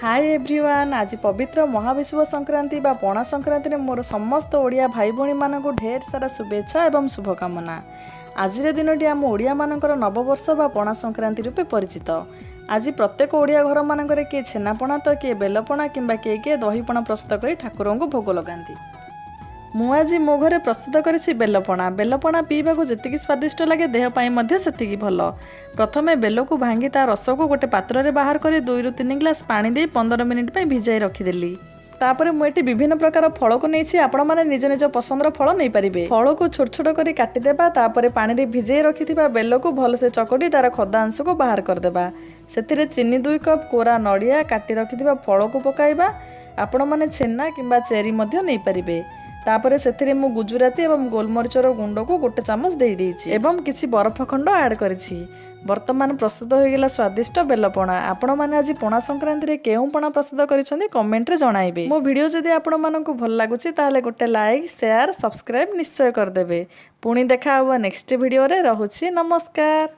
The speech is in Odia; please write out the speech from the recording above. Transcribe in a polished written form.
ହାଇ ଏଭ୍ରିୱାନ୍, ଆଜି ପବିତ୍ର ମହାବିଷୁବ ସଂକ୍ରାନ୍ତି ବା ପଣା ସଂକ୍ରାନ୍ତିରେ ମୋର ସମସ୍ତ ଓଡ଼ିଆ ଭାଇ ଭଉଣୀମାନଙ୍କୁ ଢେର ସାରା ଶୁଭେଚ୍ଛା ଏବଂ ଶୁଭକାମନା। ଆଜିର ଦିନଟି ଆମ ଓଡ଼ିଆମାନଙ୍କର ନବବର୍ଷ ବା ପଣା ସଂକ୍ରାନ୍ତି ରୂପେ ପରିଚିତ। ଆଜି ପ୍ରତ୍ୟେକ ଓଡ଼ିଆ ଘରମାନଙ୍କରେ କିଏ ଛେନାପଣା ତ କିଏ ବେଲପଣା କିମ୍ବା କିଏ କିଏ ଦହିପଣା ପ୍ରସ୍ତୁତ କରି ଠାକୁରଙ୍କୁ ଭୋଗ ଲଗାନ୍ତି। ମୁଁ ଆଜି ମୋ ଘରେ ପ୍ରସ୍ତୁତ କରିଛି ବେଲପଣା। ବେଲପଣା ପିଇବାକୁ ଯେତିକି ସ୍ୱାଦିଷ୍ଟ ଲାଗେ, ଦେହ ପାଇଁ ମଧ୍ୟ ସେତିକି ଭଲ। ପ୍ରଥମେ ବେଲକୁ ଭାଙ୍ଗି ତା ରସକୁ ଗୋଟେ ପାତ୍ରରେ ବାହାର କରି 2ରୁ 3 ଗ୍ଲାସ୍ ପାଣି ଦେଇ 15 ମିନିଟ୍ ପାଇଁ ଭିଜାଇ ରଖିଦେଲି। ତାପରେ ମୁଁ ଏଠି ବିଭିନ୍ନ ପ୍ରକାର ଫଳକୁ ନେଇଛି। ଆପଣମାନେ ନିଜ ନିଜ ପସନ୍ଦର ଫଳ ନେଇପାରିବେ। ଫଳକୁ ଛୋଟ ଛୋଟ କରି କାଟିଦେବା। ତାପରେ ପାଣିରେ ଭିଜେଇ ରଖିଥିବା ବେଲକୁ ଭଲସେ ଚକଟି ତାର ଖଦା ଅଂଶକୁ ବାହାର କରିଦେବା। ସେଥିରେ ଚିନି 2 କପ୍, କୋରା ନଡ଼ିଆ, କାଟି ରଖିଥିବା ଫଳକୁ ପକାଇବା। ଆପଣମାନେ ଛେନା କିମ୍ବା ଚେରି ମଧ୍ୟ ନେଇପାରିବେ। ତାପରେ ସେଥିରେ ମୁଁ ଗୁଜୁରାତି ଏବଂ ଗୋଲମରିଚର ଗୁଣ୍ଡକୁ ଗୋଟେ ଚାମଚ ଦେଇଦେଇଛି ଏବଂ କିଛି ବରଫ ଖଣ୍ଡ ଆଡ଼୍ କରିଛି। ବର୍ତ୍ତମାନ ପ୍ରସ୍ତୁତ ହୋଇଗଲା ସ୍ୱାଦିଷ୍ଟ ବେଲପଣା। ଆପଣମାନେ ଆଜି ପଣା ସଂକ୍ରାନ୍ତିରେ କେଉଁ ପଣା ପ୍ରସ୍ତୁତ କରିଛନ୍ତି, କମେଣ୍ଟରେ ଜଣାଇବେ। ମୋ ଭିଡ଼ିଓ ଯଦି ଆପଣମାନଙ୍କୁ ଭଲ ଲାଗୁଛି, ତାହେଲେ ଗୋଟେ ଲାଇକ୍, ସେୟାର, ସବସ୍କ୍ରାଇବ୍ ନିଶ୍ଚୟ କରିଦେବେ। ପୁଣି ଦେଖା ହେବ ନେକ୍ସଟ ଭିଡ଼ିଓରେ। ରହୁଛି, ନମସ୍କାର।